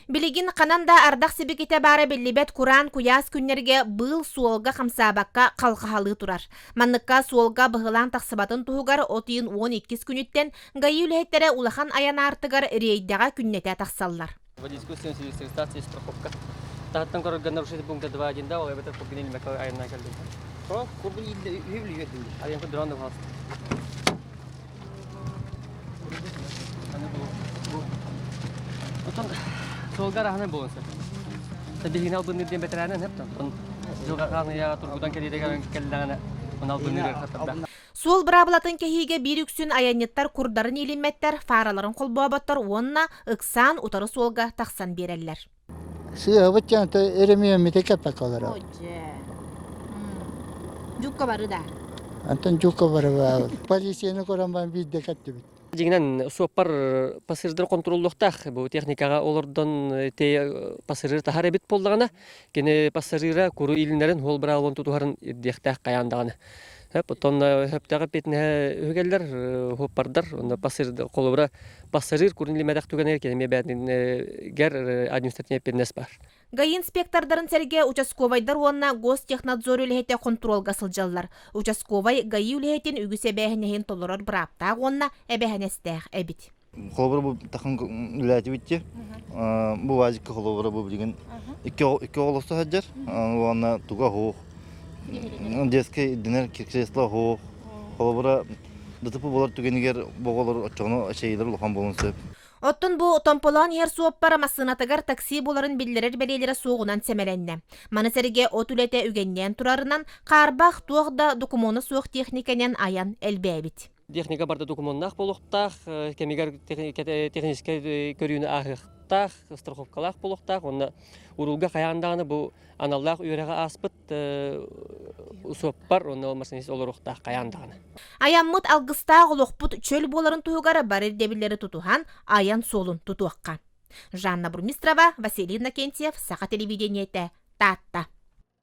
Билигин ханан да ардах сибикитэ баара биллибэт кураан куйаас күннэргэ быыл суолга хамсаабакка халҕаһалыы турар. Манныкка суолга быһылаан тахсыбатын туһугар от ыйын 12 күнүттэн ГАИ үлэһиттэрэ улахан айан аартыгар рейдэҕэ күннэтэ тахсаллар. Водительскую регистрация страховка. Таһыттан көрөргө нарушитель пункта 2.1 да, ол эбэтэр кургун илмэкэ айаннаан кэлдим. Кургун үһү Айан дрон да Отон суолга араһынан буолан сөп. Биһигини албынныыр диэн бэтэрээнэн сөп тон. Дьылҕа хаан ыйааҕа тургутан кэлиитигэр кэллэҕинэ он албынныыр хаттарда. Суол быраабылатын кэһиигэ биир үксүн айанньыттар курдарын иилиммэттэр, фараларын холбооботтор уонна ыксаан утары суолга тахсан биэрэллэр. Сыыһабыт диэн өрөмүөммүтэ кэппэккэ олорор. Дьукка бары да. Антон дьукка бары Полицияны көрөн баран биирдэ кэттибит. Дьиҥинэн суоппар пассажирдар контроллуохтаах бу техникаҕа олордон пассажир таһар эбит буоллаҕына кини пассажира куру илиннэрин суол быраабылын тутуһарын ирдиэхтээх хайаан даҕаны. Оттон сөптөөх эппиэтинэһэ үһүгэллэр суоппардар онно пассажир холобура пассажир курун илимэтэх түгэнигэр кини эмиэ бэйэтигэр административный эппиэтинэс баар. ГАИ инспектордарын сэргэ участковайдар уонна гостехнадзор үлэһитэ хонтуруолга сылдьаллар. Участковай ГАИ үлэһитин үгүс эбээһинэһин толорор бырааптаах уонна эбээһинэстээх эбит. Холобура бу тахан үлээтибит дии. Бу ВАЗикка холобура бу билигин икки икки оҕолосто сылдьар. Уонна туга суох. Детскэй ирдэнэр кресло суох. Холобура ДТП буолар түгэнигэр бу оҕолор оччоҕуна эчэйиилэр улахан буолуон сөп. Оттон бу томполоон иһэр суоппар массыынатыгар такси буоларын биллэрэр бэлиэлэрэ суоҕунан сэмэлэннэ. Маны сэргэ от үлэтэ үгэннээн турарынан, хаарбах туох да докумуона суох техникэнэн айан элбээбит. Техника барда докумуоннаах буолуохтаах, кэмигэр техническэй көрүүнү ааһыахтаах, страховкалаах буолуохтаах уонна уруулга хайаан даҕаны бу аналлаах үөрэҕи ааспыт суоппар уонна ол машинист олоруохтаах хайаан даҕаны. Айаммыт алгыстаах олохпут чөл буоларын туһугар бары ирдэбиллэри тутуһан айан суолун тутуохха. Жанна Бурмистрова, Василий Иннокентьев, Саха телевидениетэ, Таатта.